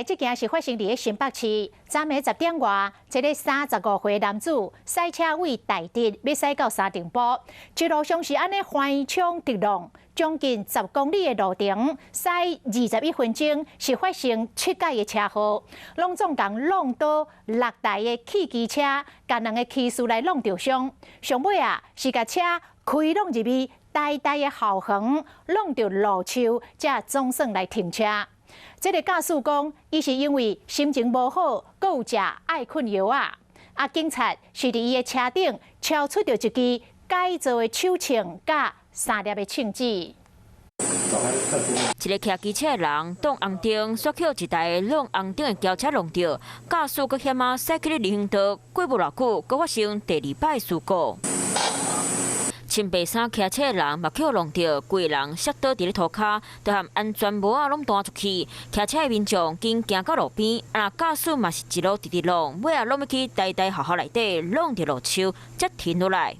來這件是發生佇咧新北市，昨暝10點外，一个35歲男子駛車位大直欲駛到三重埔，一路上是按呢橫衝直撞，將近10公里的路程，駛21分鐘，是發生七擺的車禍，攏總共挵倒六台的汽機車，共兩个騎士來挵著傷。上尾啊，是共車開挵入去臺大的校園，挵著路樹，才總算來停車。這个駕駛講，伊是因為心情無好，閣有食愛睏藥仔。啊，警察是佇伊的車頂抄出著一支改造的手槍，佮三粒的槍子。一个騎機車的人擋紅燈，煞予一台挵紅燈的轎車挵著，駕駛閣險仔駛去咧人行道，過無偌久，閣發生第二擺事故。穿白衫騎車的人嘛予挵著，規个人摔倒佇咧塗跤，就含安全帽仔攏彈出去。騎車的民眾緊行到路邊，啊，駕駛嘛是一路直直挵，尾仔攏欲去臺大學校內底挵著路樹，才停落來。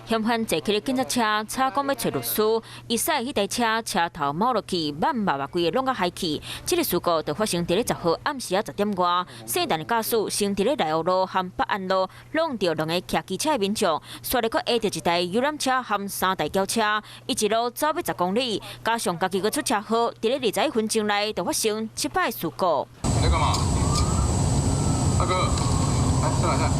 嫌犯坐起咧警察車，吵講欲揣律師，伊駛彼台車車頭貓落去，慢慢嘛規个攏共害去。這个事故就發生佇咧10號暗時仔10點外，姓陳的駕駛先佇咧內湖路和北安路挵著兩个騎機車的民眾，煞咧閣挨著一台遊覽車和三台轎車，伊一路走欲10公里，加上家己閣出車禍，佇咧21分鐘內就發生七擺事故。你在幹嘛？大哥，來上來上。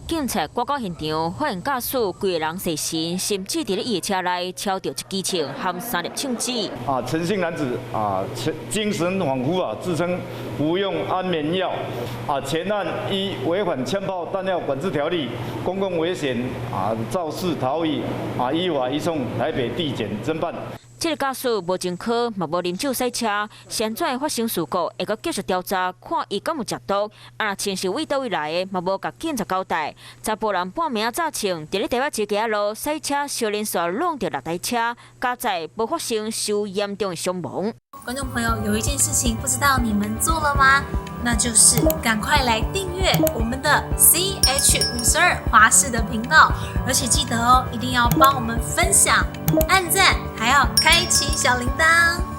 警察趕到現場，發現駕駛規个人踅神，甚至佇咧伊的車內抄著一支槍和三粒槍子。啊，陳姓男子啊，精神恍惚啊，自稱服用安眠藥。啊，前案依違反槍炮彈藥管制條例，公共危險啊，肇事逃逸啊，依法移送台北地檢偵辦。這个駕駛無前科，嘛無啉酒駛車，是按怎會發生事故？會閣繼續調查，看伊敢有食毒。啊，若槍是佇佗位來的，嘛無共警察交代。查埔人半暝仔早槍，佇咧台北市街仔路駛車，相連紲挵著六台車，佳哉無發生傷嚴重的傷亡。觀眾朋友，有一件事情不知道你們做了嗎？那就是趕快來訂閱我們的 CH52華視的頻道，而且記得哦，一定要幫我們分享、按讚，還要開啟小鈴鐺。